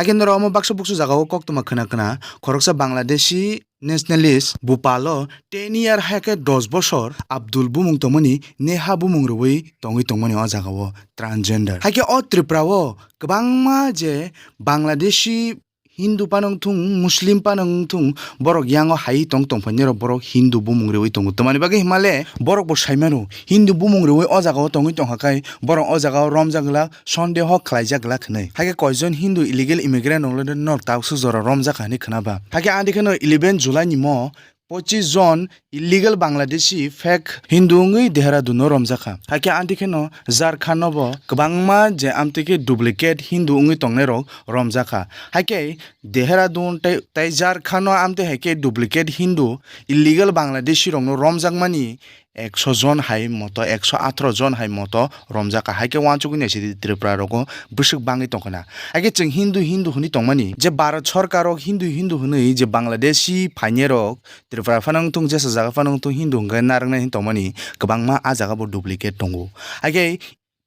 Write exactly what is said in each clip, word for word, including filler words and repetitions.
Hakhe norok omo baksa buksu jagao koktwma khna khna khoroksa Bangladeshi nationalist bupalo ten year hakhe dos bosor Abdul bumung tongmani Neha bumung rwui tongwi tongmani o jagao transgender. Hakhe o Tripura o kwbangma je Bangladeshi Hindu phano wngthung, Muslim phano wngthung, borok yango hai tong tongphainai rok borok Hindu bumung rwui tongo. Tamani bagwi himale borok bo saimano Hindu bumung rwui o jagao tongwi tongkha khai borok o jagao romjak glak, sondeho khlaijak glak hinwi. Hakhe koijon Hindu illegal immigrant rok le norok tabuksa jora romjak hinwi khna ba. Hakhe ani kheno eleven July ni mo pochis jon illegal Bangladeshi fake Hindu wngwi Dehradun o romjakha. Hakhe ani kheno Jharkhand no bo kwbangma je amtwi khe duplicate Hindu wngwi tongnai rok romjakha. Hakhe Dehradun tei, tei Jharkhand no amtwi hai khe duplicate Hindu illegal Bangladeshi rokno romjakmani ekso jon hai moto, ekso atharo jon hai moto romjakha. Hakhe uansukgwi naisidi Tripura rogo bwswk bangwi tongkhana. Hakhe chwng Hindu Hindu hwnwi tongmani je Bharat sorkar rok Hindu Hindu hwnwi je Bangladeshi phainai rok Tripura phano wngthung, jesa jaga phano wngthung, Hindu hwnkhe narwknai hwn tongmani kwbangma ah jaga bo duplicate tongo. Hakhe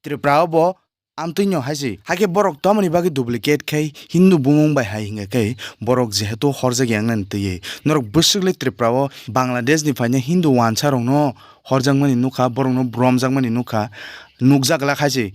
Tripura o bo amtwino hai se. Hakhe borok tamoni bagwi duplicate khai Hindu bumung bai hai hwnkhe khai borok jehetu horjak yangnani twiwi. Norok bwswk le Tripura o Bangladesh ni phaina Hindu wansa rokno horjakmani nukha, borokno romjakmani nukha, nukjak glak hai se.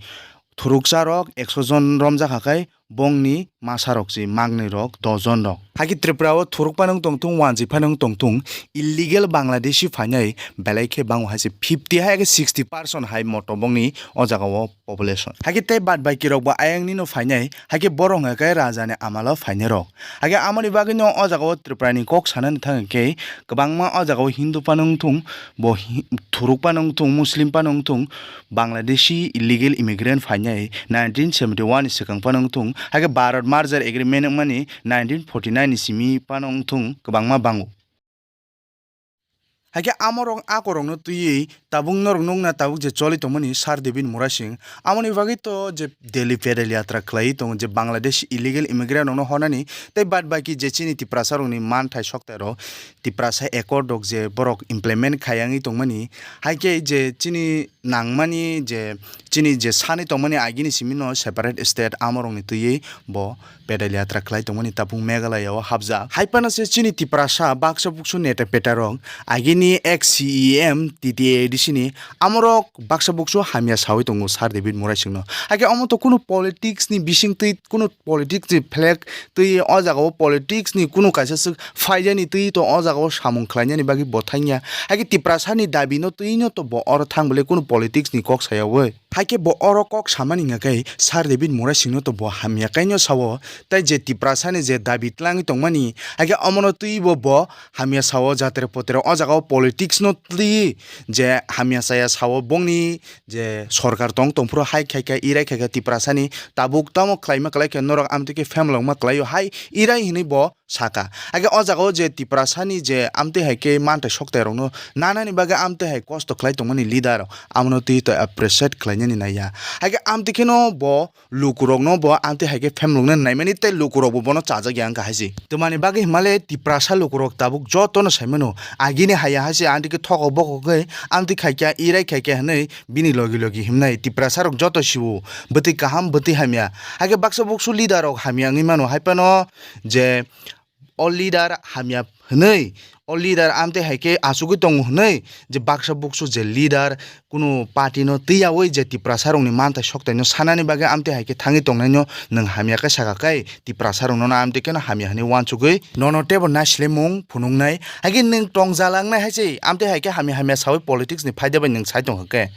Thuruksa rok ekso jon romjakha khai bongni masa rok se magnwi rok dos jon rok. Hakhe Tripura o thuruk phano wng tongthung, wanjwi phano wng tongthung, illegal Bangladeshi phainai belai khe bango hai se fifty hai khe sixty percent hai moto bongni o jaga o population. Hakhe tei bad baki rok bo ayang nino phainai, hakhe borok hwnkha khe raja ni amalo phainai rok. Hakhe amoni bagwi no o jaga o Tripura ni kok sanani thang khe kwbangma o jaga o Hindu phano wng thung, bo hi-, thuruk phano wng thung, Muslim phano wng thung, Bangladeshi illegal immigrant phainai nineteen seventy one ni swkang phano wng thung, hakhe Bharat merger agreement wngmani nineteen forty nine ni simi phano wng thung kwbangma bango. Hakhe amorok akorokno twiwi tabuk norok nukna tabuk je choli tongmani Sir David Murasing, amoni bagwi to je Delhi pedal yatra khlaiwi tongo je Bangladesh illegal immigrant rokno hornani tei bad baki je chini Tiprasa rokni manthai soktai rok Tiprasa accord rok je borok implement khayangwi tongmani, hakhe je chini nangmani je chini je sani tongmani agini simi no separate state amorokni twiwi bo pedal yatra khlai tongmani tabuk Meghalaya o hapjak. Hai phano se chini Tiprasa baksa buksu neta peta rok agini ex C E M T T A D C ni amorok baksa buksu hamya sawi tongo Sir David Murasing no. Hakhe omo to kunu politics ni bising twi kunu politics ni flag twi o jaga o politics ni kunu kaisa swk phaijani twi to o jaga o samung khlainani bagwi bo thangya. Hakhe Tiprasa ni dabi no twi no to bo oro thang bwle kunu politics ni kok saya oi. Hakhe bo oro kok samani hwnkha khe Sir David Murasing no to bo hamya kaino sao, tei je Tiprasa ni je dabi tlangwi tongmani, hakhe omono twibo bo hamya sao, jatre potre o jaga o politics no twi je hamya chaya sao, bongni je sorkar tong tongphuru hai khaikha, irai khaikha Tiprasa ni tabuk tamo khlaima kwlaikha norok amtwi khe phemlokma kwlaio hai irai hinwi bo saka. Hakhe o jaga o je Tiprasa ni je amtwi hai khe manthai soktai rokno nanani bagwi amtwi hai kosto khlai tongmani leader rok, amono twi to appreciate khlainani naiya. Hakhe amtwi kheno bo lukurokno bo amtwi hai khe phemloknani naimani tei lukurokbo bono chajak ya wngkha hai se. Twmani bagwi himale Tiprasa lukurok tabuk jotono saimano agini haya hai se amtwi khe thokok bokok khe amtwi khaikha irai khaikha hinwi bini logi logi himnai Tiprasa rok joto siwo bwtwi kaham bwtwi hamya. Hakhe baksa buksu leader rok hamya wngwi mano hai phano je o leader hamya hwnwi, o leader amtwi hai khe achugwi tongo hwnwi je baksa buksu je leader kunu party no twiyawi je Tiprasa rokni manthai soktai no sanani bagwi amtwi hai khe thangwi tongnaino nwng hamya khe saka khe Tiprasa rokno no amtwi kheno hamya hwnwi uansugwi nono teibo naislemung phunuknai. Hakhe nwng tongjalangnai hai se amtwi hai khe hamya hamya sawi politics ni phaida bai nwng sai tongkha khe.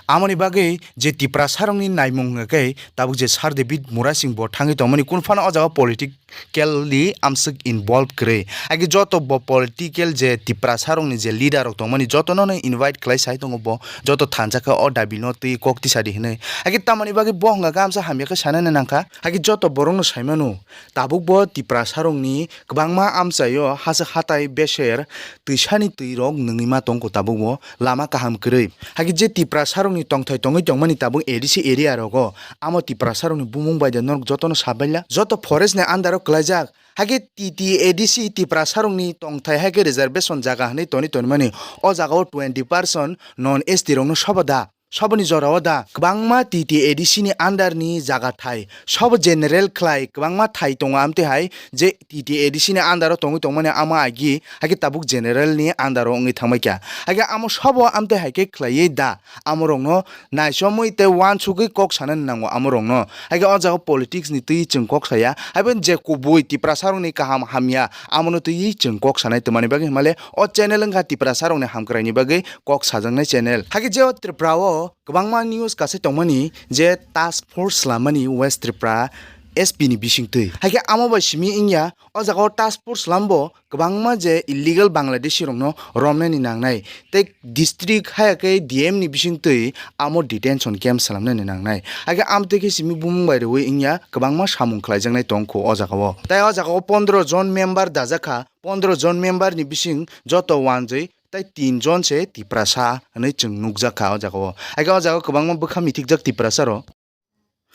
Amoni bagwi je Tiprasa rokni naimung hwnkha khe tabuk je Sir David Murasing bo thangwi tongmani kunu phano o jaga political ni amswk involve kwrwi. Hakhe joto bo political je Tiprasa rokni je leader rok tongmani jotono no invite khlai sai tongo bo, joto thansa khe o dabi no twi kok tisadi hinwi. Hakhe tamoni bagwi bo hwnkha khe amsa hamya khe sanani nangkha. Hakhe joto borok no saimano tabuk bo Tiprasa rokni kwbangma amchaio hachwk hatai beser twisani twi rok nwngwi ma tongkho tabuk bo lama kaham kwrwi. Hakhe je Tiprasa rokni tongthai tongwi tongmani tabuk A D C area rogo, amo Tiprasa rokni bumung bai de norok jotono sabaila, joto forest ni under o kwlaijak. Hakhe T T A D C Tiprasa rokni tongthai hakhe reservation jaga hinwi toni tonimani o jaga o twenty percent non S T rokno sobo da. Soboni jorao da kwbangma T T A D C ni under ni jaga thai, sobo general khlai kwbangma thai tongo, amtwi hai je T T A D C ni under o tongwi tongmani amo agi, haikhe tabuk general ni under o wngwi thangbai kha. Haikhe amo sobo amtwi hai khe khlaiwi da amorokno naisomwi tei uansugwi kok sanani nango amorokno. Haikhe o jaga politics ni twi chwng kok saya, haibani je kubui Tiprasa rokni kaham hamya amono twi chwng kok sanai twmani bagwi hwnmale o channel wngkha Tiprasa rokni hamkraini bagwi kok sajaknai channel. Haikhe je o Tripura o kwbangma news kasai tongmani je task force slamani West Tripura S P ni bisingtwi. Haikhe amo bai simi wngya, o jaga o task force slambo kwbangma je illegal Bangladeshi rokno romnani nangnai tei district haya khe D M ni bisingtwi amo detention camp slamnani nangnai. Haikhe amtwi khe simi bumung bai rwui wngya kwbangma samung khlaijaknai tongkhu o jaga o. Tei o jaga o pondro jon member dajak kha, pondro jon member ni bising joto wanjwi tei tin jon se Tiprasa hwnwi chwng nukjak kha o jaga o. Haikhe o jaga o kwbangma bwkha mitikjak Tiprasa rok.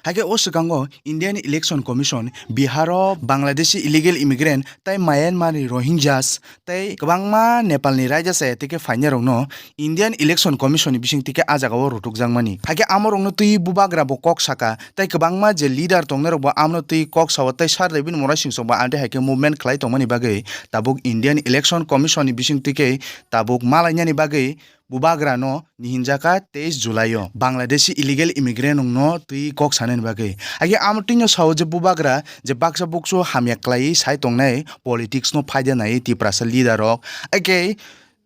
Haikhe o swkango Indian Election Commission Bihar o Bangladeshi illegal immigrant tei Myanmar ni Rohingyas tei kwbangma Nepal ni raida chaya tei khe phainai rokno Indian Election Commission ni bising twi khe a jaga o rutukjakmani. Haikhe amo rokno twi bubagra bo kok saka tei kwbangma je leader tongnai rok bo amno twi kok sao tei Sir Ravin Morai Singh bo amtwi hai khe movement khlai tongmani bagwi tabuk Indian Election Commission ni bising twi khe tabuk malainani bagwi bubagra no nihinjaka teis July o Bangladeshi illegal immigrant rok no twi kok sanani bagwi. Haikhe amo twi no sao je bubagra je baksa buksu hamya khlaiwi sai tongnai politics no phaida nai Tiprasa leader rok. Haikhe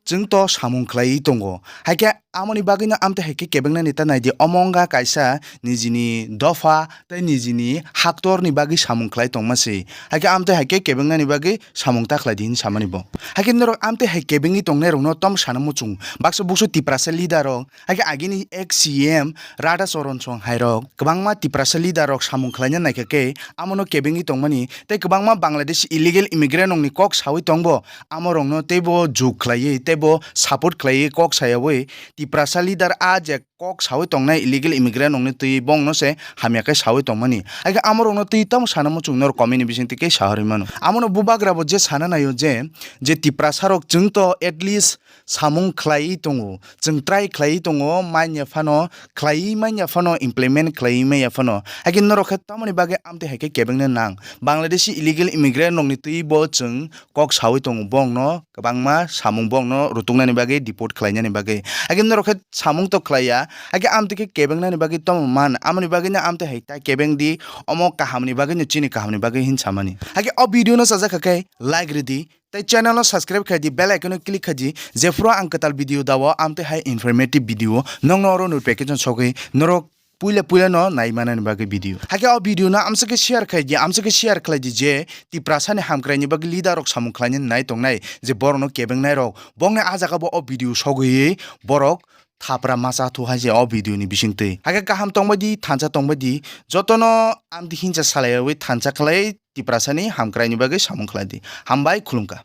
chwng to samung khlaiwi tongo. Haikhe amoni bagwino amtwi haikhe kebengnani ta naidi omo wngkha kaisa nijini dopha tei nijini haktorni bagwi samung khlai tongma se. Haikhe amtwi haikhe kebengnani bagwi samung ta khlai di hinwi samani bo. Haikhe norok amtwi hai kebengwi tongnai rokno tom sana muchung. Baksa buksu Tiprasa leader rok, haikhe agini ex C M Radha Charan Song hai rok kwbangma Tiprasa leader rok samung khlaina naikha khe amono kebengwi tongmani tei kwbangma Bangladeshi illegal immigrant rokni kok sawi tongbo. Amo rokno teibo juk khlaiwi teibo support khlaiwi kok sayawi Tiprasa leader a je kok sawi tongnai illegal immigrant rokni twi bongno se hamya khe sawi tongmani. Haikhe amo rokno twi tamo sana muchung norok comment ni bising twi khe sahorwi mano. Amono bubagra bo je sana naio je, je Tiprasa rok chwng to at least samung khlaiwi tongo, chwng try khlaiwi tongo, manya phano khlaiwi manya phano, implement khlaiwi manya phano. Haikhe norok khe tamoni bagwi amtwi haikhe kebengna nang. Bangladeshi illegal immigrant rokni twi bo chwng kok sawi tongo, bongno kwbangma samung bongno rutuknani bagwi, deport khlainani bagwi. Haikhe norok khe samung to khlaiya, haikhe amtwi khe kebengnani bagwi tamo man, amoni bagwino amtwi hai ta kebeng di, omo kahamni bagwino chini kahamni bagwi hin samani. Haikhe o video no chajak kha khe like ridi, tei channel no subscribe khai di, bell icon no click khai di, jephuru ang kwtal video dao amtwi hai informative video nokno oro notification sogwi norok puila puila no nai manani bagwi video. Haikhe o video no amsa khe share khai di, amsa khe share khlai di je Tiprasa ni hamkrai ni bagwi leader rok samung khlainani nai tongnai je borok no kebengnai rok, bongni a jaga bo o video sogwi borok thapra macha thu hai je o video ni bising twi. Haikhe kaham tongbai di, thansa tongbai di, jotono amtwi hinsa salaiwi thansa khlai Tiprasa ni hamkrai ni bagwi samung khlai di. Hambai, khulumkha.